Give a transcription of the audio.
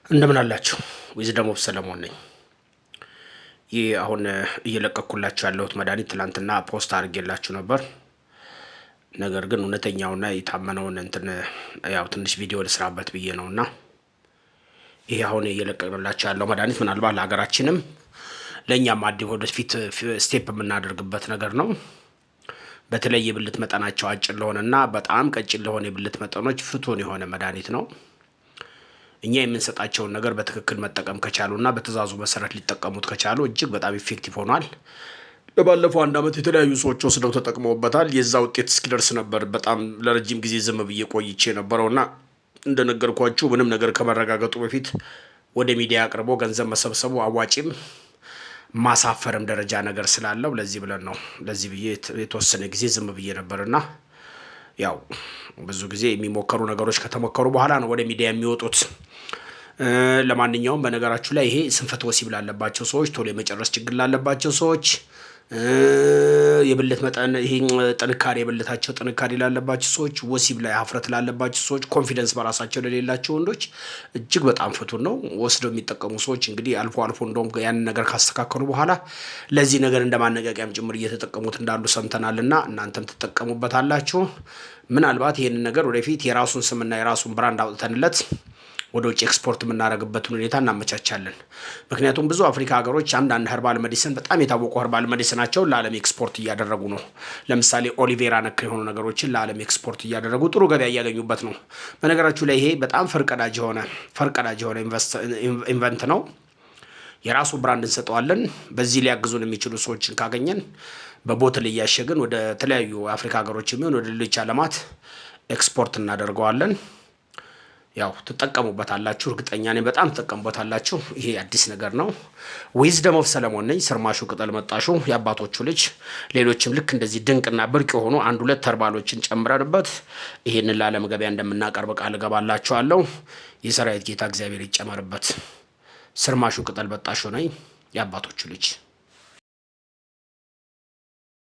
እንደምን አላችሁ? Wisdom of Solomon ነኝ። ይህ አሁን እየለቀኩላችሁ ያለሁት መድኃኒት ትላንትና post አድርጌላችሁ ነበር። ነገር ግን እውነተኛውና የታመነውን እንትን ያው ትንሽ ቪዲዮ ልስራበት ብዬ ነውና ይሄ አሁን እየለቀቅንላችሁ ያለው መድኃኒት ምናልባት ለሀገራችንም ለእኛም አዲስ ወደፊት step የምናደርግበት ነገር ነው። በተለይ የብልት መጠናቸው አጭር ለሆነና በጣም ቀጭን ለሆነ የብልት መጠኖች ፍቱን የሆነ መድኃኒት ነው። እኛ የምንሰጣቸውን ነገር በትክክል መጠቀም ከቻሉና በትዕዛዙ መሰረት ሊጠቀሙት ከቻሉ እጅግ በጣም effective ሆኗል። ለባለፈው አንድ ዓመት የተለያዩ ሰዎች ወስደው ተጠቅመውበታል። የዛ ውጤት እስኪደርስ ነበር በጣም ለረጅም ጊዜ ዝም ብዬ ቆይቼ የነበረውና እንደነገርኳችሁ ምንም ነገር ከመረጋገጡ በፊት ወደ ሚዲያ አቅርቦ ገንዘብ መሰብሰቡ አዋጪም ማሳፈርም ደረጃ ነገር ስላለው ለዚህ ብለን ነው፣ ለዚህ ብዬ የተወሰነ ጊዜ ዝም ብዬ ነበርና ያው ብዙ ጊዜ የሚሞከሩ ነገሮች ከተሞከሩ በኋላ ነው ወደ ሚዲያ የሚወጡት። ለማንኛውም በነገራችሁ ላይ ይሄ ስንፈተ ወሲብ ላለባቸው ሰዎች፣ ቶሎ የመጨረስ ችግር ላለባቸው ሰዎች፣ የብልት መጠን ይሄ ጥንካሬ የብልታቸው ጥንካሬ ላለባቸው ሰዎች፣ ወሲብ ላይ ሀፍረት ላለባቸው ሰዎች፣ confidence በራሳቸው ለሌላቸው ወንዶች እጅግ በጣም ፍቱን ነው። ወስደው የሚጠቀሙ ሰዎች እንግዲህ አልፎ አልፎ እንደውም ያንን ነገር ካስተካከሉ በኋላ ለዚህ ነገር እንደ ማነቃቂያም ጭምር እየተጠቀሙት እንዳሉ ሰምተናልና እናንተም ትጠቀሙበታላችሁ። ምናልባት ይህንን ነገር ወደፊት የራሱን ስምና የራሱን brand አውጥተንለት ወደ ውጭ ኤክስፖርት የምናደርግበትን ሁኔታ እናመቻቻለን። ምክንያቱም ብዙ አፍሪካ ሀገሮች አንዳንድ herbal medicine፣ በጣም የታወቁ herbal medicine ኣቸውን ለዓለም ኤክስፖርት እያደረጉ ነው። ለምሳሌ aloe vera ነክ የሆኑ ነገሮችን ለዓለም ኤክስፖርት እያደረጉ ጥሩ ገበያ እያገኙበት ነው። በነገራችሁ ላይ ይሄ በጣም ፈርቀዳጅ የሆነ invent ነው። የራሱ brand እንሰጠዋለን። በዚህ ሊያግዙን የሚችሉ ሰዎችን ካገኘን በ bottle እያሸግን ወደ ተለያዩ የአፍሪካ ሀገሮች የሚሆን ወደ ሌሎች ዓለማት ኤክስፖርት እናደርገዋለን። ያው ትጠቀሙበታላችሁ፣ እርግጠኛ ነኝ በጣም ትጠቀሙበታላችሁ። ይሄ አዲስ ነገር ነው። Wisdom of Solomon ነኝ። ስርማሹ ቅጠል መጣሹ የአባቶቹ ልጅ። ሌሎችም ልክ እንደዚህ ድንቅና ብርቅ የሆኑ አንድ ሁለት herbal ኦችን ጨምረንበት ይሄንን ለዓለም ገበያ እንደምናቀርብ ቃል እገባላችኋለሁ። የሰራዊት ጌታ እግዚአብሔር ይጨመርበት። ስርማሹ ቅጠል በጣሹ ነኝ፣ የአባቶቹ ልጅ።